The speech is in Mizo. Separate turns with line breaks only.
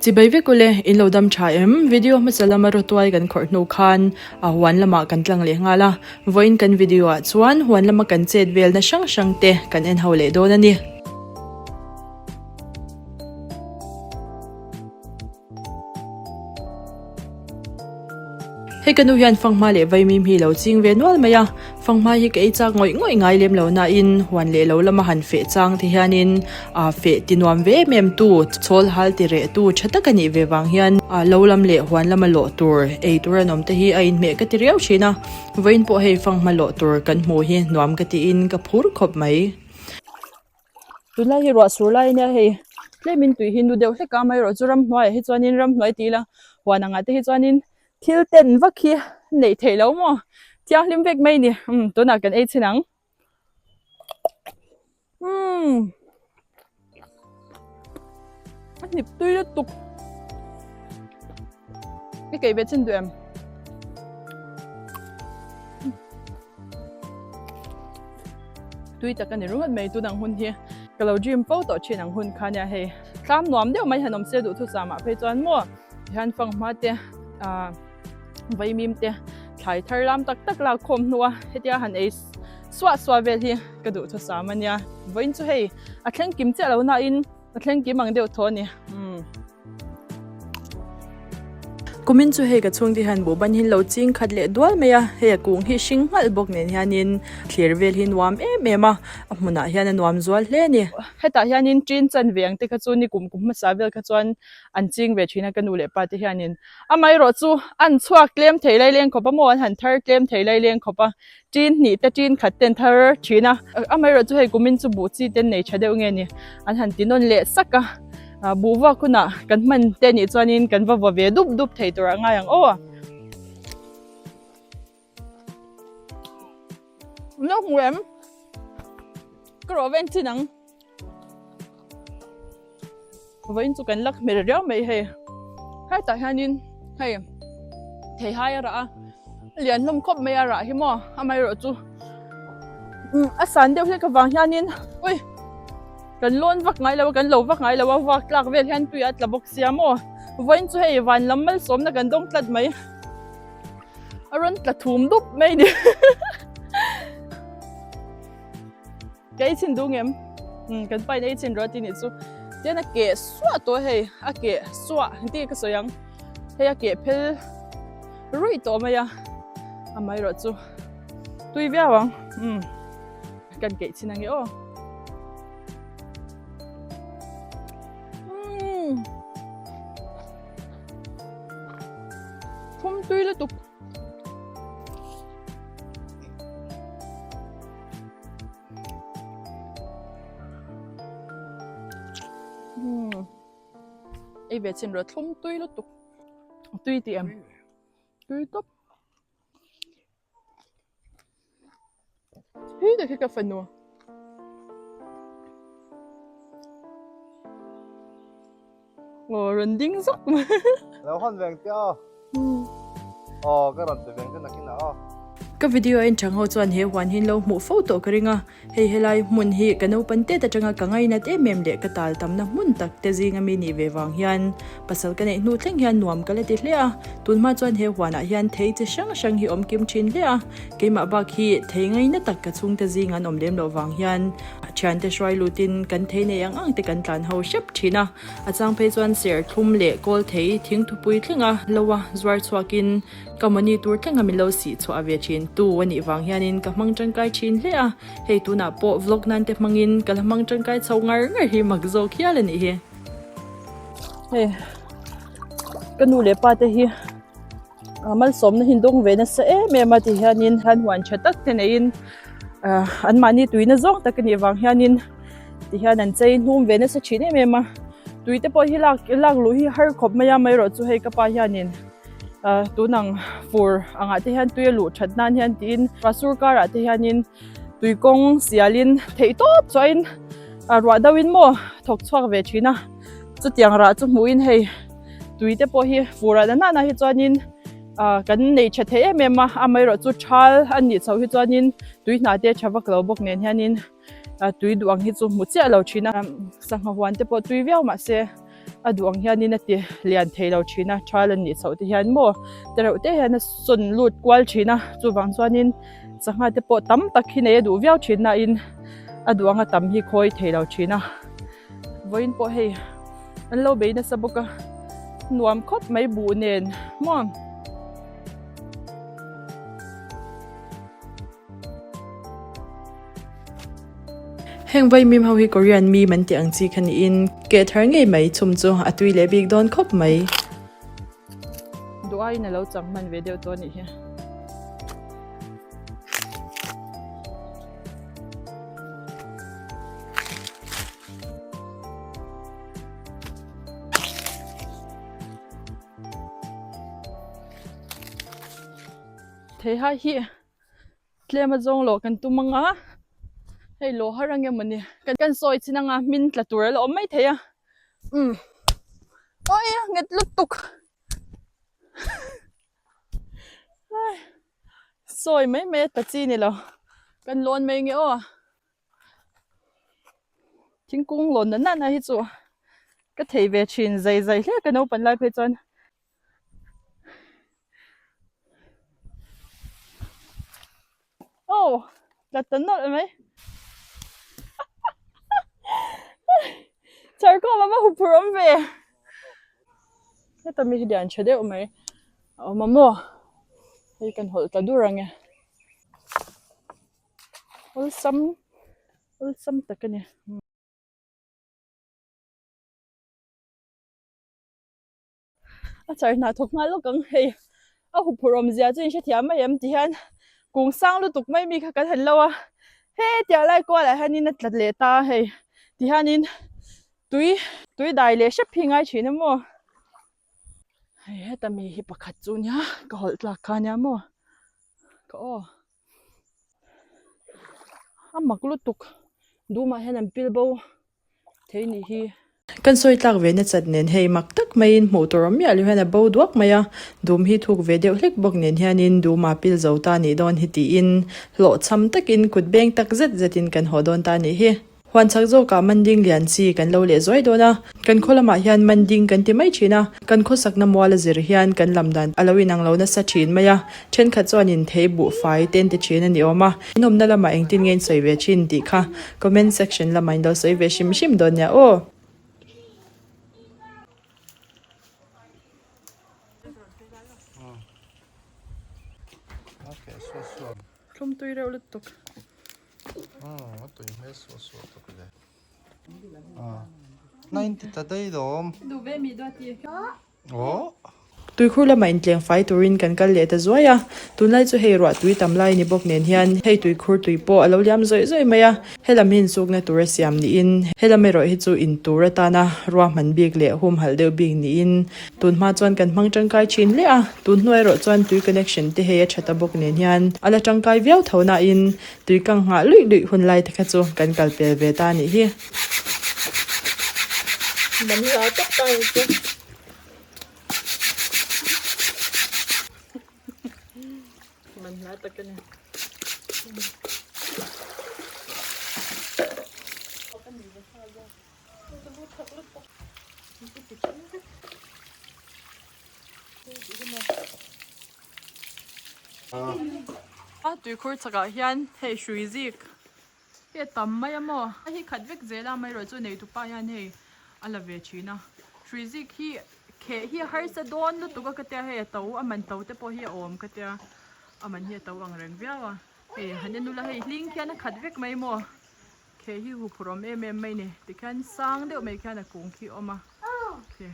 Chibai vek ule, in lo dam tha em? Video hmasa lama rawtuai kan khawrh hnu khan a huan lamah kan tlang leh nghal a, vawiin kan video ah chuan huan lama kan chet velna hrang hrang te kan en ho leh dawn a ni. Hei ka nu hian fanghma leh vaimim hi lo ching ve nual mai a, fanghma hi ka ei chak ngawih ngawih ngai lem lo nain huan leh lo lama han feh chang te hianin aa feh ti nuam ve em em tu, chhawl hal ti reh tu tha tak a nih ve vang hian lo lam leh huan lama lawh tur ei tur an awm te hi a inhmeh ka ti riau thin a, vawiin pawh hei fanghma lawh tur kan hmuh hi nuam ka tiin ka phur khawp mai. Tunlai hi ruah sur lai ania hei tlemin tui hi nu deuh hlek a amaherawhchu ramhnuaiah hi chuanin ramhnuai tih ila huan angah te hi chuanin thil ten vak hi neih theih loh maw thianghlim vek mai a ni umm tunah kan ei chhin ang umm a hnip tui lutuk i keih ve chin duh em. Tui tak a ni ringawt mai tun ang hun hi ka lo dream fo tawh thin ang hun kha nia hei tlam nuam deuh mai han awm se duhthusam ah phei chuan maw tihian fanghma te ah vaimim te thlai thar lam tak tak lak khawm hnu a hetia han ei suah suah vel hi ka duhthusam a nia vawiin chu hei a thleng kim chiah lo na in a thleng kim ang deuh thaw a ni umm. Kumin chu hei ka chhungte hian buh ban hi lo ching khat leh dual mai a, hei a kung hi hring nghalh bawk nen hianin thlir vel hi nuam em em a, a hmunah hian a nuam zual hle a ni. Hetah hianin ṭin chan ve ang te kha chu ni kum kum hmasa vel kha chuan an ching ve thin a ka nu leh pa te hianin amaherawh chu an chhuak tlem thei lai leng khawp a maw an han thar tlem thei lai leng khawp a ṭin hnih te ṭin khat te an thar thin a, amaherawh chu hei kumin chu buh chi te an nei tha deuh nge ni an han ti nawn leh sak a. Buh vak hunah kan hman te nih chuanin kan va vaw ve dup dup thei tur a ngai ang aw. Lo hmu em? Ka rawh ven chin ang. Vawiin chu kan lak hmel riau mai hei. Hetah hianin hei theihai a rah a. Lian hlawm khawp mai a rah hi maw amaherawhchu a san deuh hlek avang hianin ui kan lawn vak ngai lo a kan lo vak ngai lo a vak tlak vel hian tui a tla bawk sia maw vawiin chu hei van lam malsawmna kan dawng tlat mai a rawn tla thum dup mai ni Ka ei chhin duh ngem? Umm kan pain ei chhin rawh a ti nih chu. Tian a keh suah tawh hei, a keh suah engtin nge ka sawi ang? Hei a keh phel ruih tawh mai a, amaherawh chu tui viau ang. Umm kan keih chhin ange aw. Umm thum tui lutuk. Ei ve chin rawh thlum tui lutuk tui tih em tui tawp hi te khi ka fanu Aw rawn ding zawk mai.
Lo hawn veng te aw. Aw ka rawn pe veng te nakin ah aw.
Ka video en chang ho chuan he huan hi lo hmuh fo tawh ka ring a, hei helai hmun hi ka naupan tet atanga ka ngainat em em leh ka tal tamna hmun tak te zinga mi nih ve vang hian pasal ka neih hnu thleng hian nuam ka la ti hle a, tunhma chuan he huanah hian thei chi hrang hrang hi awm kim thin hle a, keimah bak hi thei ngaina tak ka chhungte zing an awm lem loh vang hian thiante hruai lutin kan thei nei ang ang te kan tlan ho hrep thin a. A chang phei chuan ser thlum leh kawl thei thingthupui thlenga lo a zuar chhuakin ka money tur thlenga min lo sih chhuah ve thin tu a nih vang hianin ka hmang tangkai thin hle a, hei tunah pawh vlog nan te hmangin ka la hmang tangkai chho ngar ngar hi mak zawk hial a nih hi. Hei ka nu leh pa te hi Malsawmna hi dawng ve nasa em em a ti hianin han huan tha tak te neiin ah anmahni tuina zawng tak a nih vang hianin ti hian an chei hnum ve nasa thin em em a tui te pawh hi lak lak luh hi har khawp mai a amaherawh chu hei ka pa hianin ah tunang fur angah te hian tui a luh that nan hian tiin sur karah te hianin tui kawng sialin theih tawp chuahin ah ruah deuhin maw thawk chhuak ve thin a chutiang rah chu hmuhin hei. Tui te pawh hi fur ah nana hi chuanin ah kan nei tha thei em em a amaherawh chu thal a nih chhoh hi chuanin tui hna te tha vak lo bawk nen hianin ah tui duh ang hi chu hmu chiah lo thin a sangha huan te pawh tui viau mahse. A duh ang hianin a ti lian thei lo thin a, thal an nih chhoh te hian maw te reuh te hian a sawn lut kual thin a, chuvang chuanin sangha te pawh tam tak hi nei a duh viau thin nain a duh anga tam hi khawi thei lo thin a, vawiin pawh hei an lo bei nasa bawk a, nuam khawp mai buh nen maw. Heng vaimim ho hi Korean mim an tih ang chi kha niin keh thar ngei mai chhum chu a tui leh bik dawn khawp mai. Duh aiin a lo chang hman ve deuh tawh a nih hi. Theihai hi. Tlem a zawng lawh kan tum ang a, hei lawh har ang em mawni kan sawi chin anga hmin tla tur a la awm mai thei a, umm awi a nghet lutuk sawi mai mai a ta chi ni lo kan lawn mai nge aw thingkung lawn na nana hi chu ka thei ve thin zai zai hle ka naupan lai phei chuan. Oh, tla ta nawlh mai. Char khawm a va hu phur awm ve. Heta mi hi lian tha deuh mai. A awm a maw? Hei kan hawlh ta dur ang e. Awlsam, awlsam tak a ni. A char hnah thawk nghal lawk ang hei a huphurh awm zia chu in hrethiam mai em ti hian kung sang lutuk mai mi kha kan han lo a hetiang lai kual ah hianin a tla leh ta a hei ti hianin tui tui dai leh hrep hi ngai thin a maw hei heta mi hi pakhat chu nia ka hawlh tlak kha nia maw ka aw a mak lutuk dumah hian an pil bo. Thei nih hi. Kan sawi tlak ve nachat nen hei mak tak maiin hmuh tur awm miah lo hian a bo duak mai a, dum hi thuk ve deuh hlek bawk nen hianin duma pil zo ta nih dawn hi tiin hlawhchham takin kut beng tak zet zetin kan haw dawn ta nih hi. Huan chak zawkah manding lian chi kan lo leh zuai dawn a, kan khaw lamah hian manding kan ti mai thin a, kan khawsakna mual a zir hian kan lam dan a lo inang lo nasa thin mai a, thenkhat chuanin thei buhfai te an ti thin a ni awm a, inawmna lamah engtin nge in sawi ve thin tih kha Comment section lamah in lo sawi ve hrim hrim dawn nia aw. Thlum tui reuh lutuk. Duh ve mi duati. Tuikhur lamah intleng fai turin kan kal leh ta zuai a, tunlai chu hei ruah tui tam lai ni bawk nen hian hei tuikhur tui pawh a lo liam zawih zawih mai a, helam hi insukna tur a siam niin helam erawh hi chu in tur atana ruahman bik leh humhalh deuh bik niin tun hma chuan kan hmang tangkai thin hle a, tun hnuai erawh chuan tui connection te hei a tha ta bawk nen hian a la tangkai viau tho nain tui kang nghah luih luih hun lai te kha chu kan kal pel ve ta a nih hi. A tuikhur chakah hian hei hrui zik hi a tam mai a maw a hi khat vek zel a amaherawhchu neitu pa hian hei a la ve thin a hrui zik hi kheh hi a harsa dawn lutuk a ka tia hei a to a man to te pawh hi a awm ka tia a man hi a to ang reng viau a hei han en ula hei hling khian a khat vek mai maw kheh hi huphurh awm em em mai ni tikhian sang deuh mai khian a kung khi a awm a khi.